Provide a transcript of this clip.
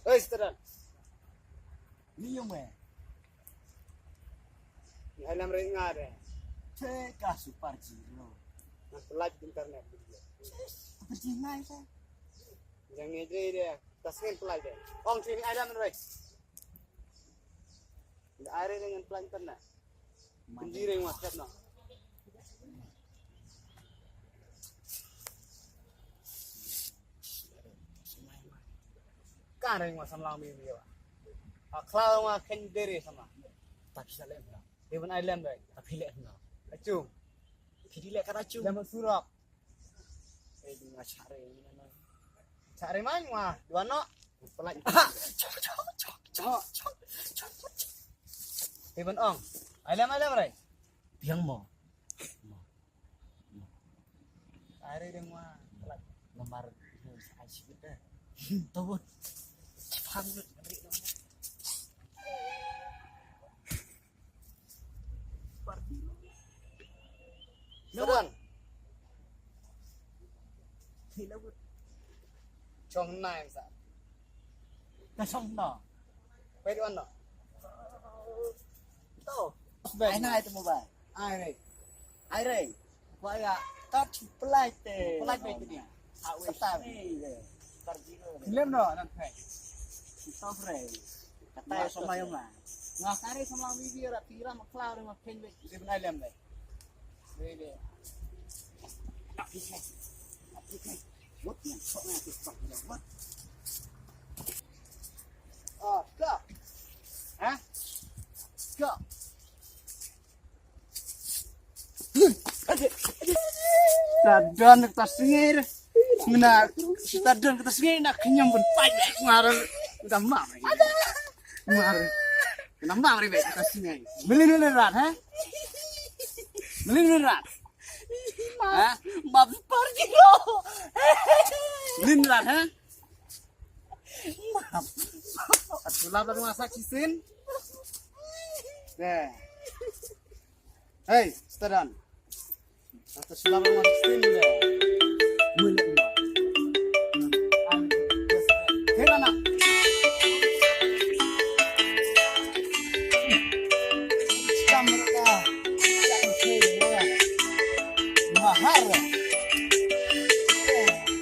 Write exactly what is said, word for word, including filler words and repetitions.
Hei, Stephen. Ni yung me. Ni alam ring nga de. Te ka super zero. Nga pelaji internet dia. Apa jingai sa? Jangan ngejre dia. Tasngin pelaji de. Ong sini alam ring. Ni aire dengan pelaji internet. Pynjireng ma, siap noh. Ka reng ma samlang mi mi wa. A khlaw ma khen dere sama. Tapi sa lem na. Even I lem dai. Tapi lem na. Achu. Phi di leh kat achu. Lem surok. Eh, di nga chare ni na. Chare man wa, dua no. Pelai. Chok, chok, chok, chok, chok, chok, chok. Even ong. Alam, alam, rai. Biang mo. Mo. Mo. Are deng wa. Pelai. Nomor ai sibit deh. Tobot. Cipang. Lawan. Chong nine sa. Ka chong no. Pwede wan no. To. Ai na itu mobile. Ai re. Ai re. Ko ya. Kat pelai te. Pelai te ni. Kata. Film no nan phai. Stop re. Kata ya sama yang ma. Nga kare sama video ra tira ma klar ma pen be. Dia benar lem dai. Re re. What yang sok na tu stop ya what? Ah, stop. Ha? Stop. Sa don ka ta sngir. Mena sa don ka ta sngir na khñium ban pait mar. Udah mar. Mar. Kena mar ri ka ta sngir. Melin melin rat ha? Melin melin rat. Ha? Map par jiro. Melin rat ha? Map. Sulap la rumah sakit sin. Deh. Hei, Stephen. Kata sila ba ma stin de. Mulut ma. Hmm. An. Kena nak. Kamera.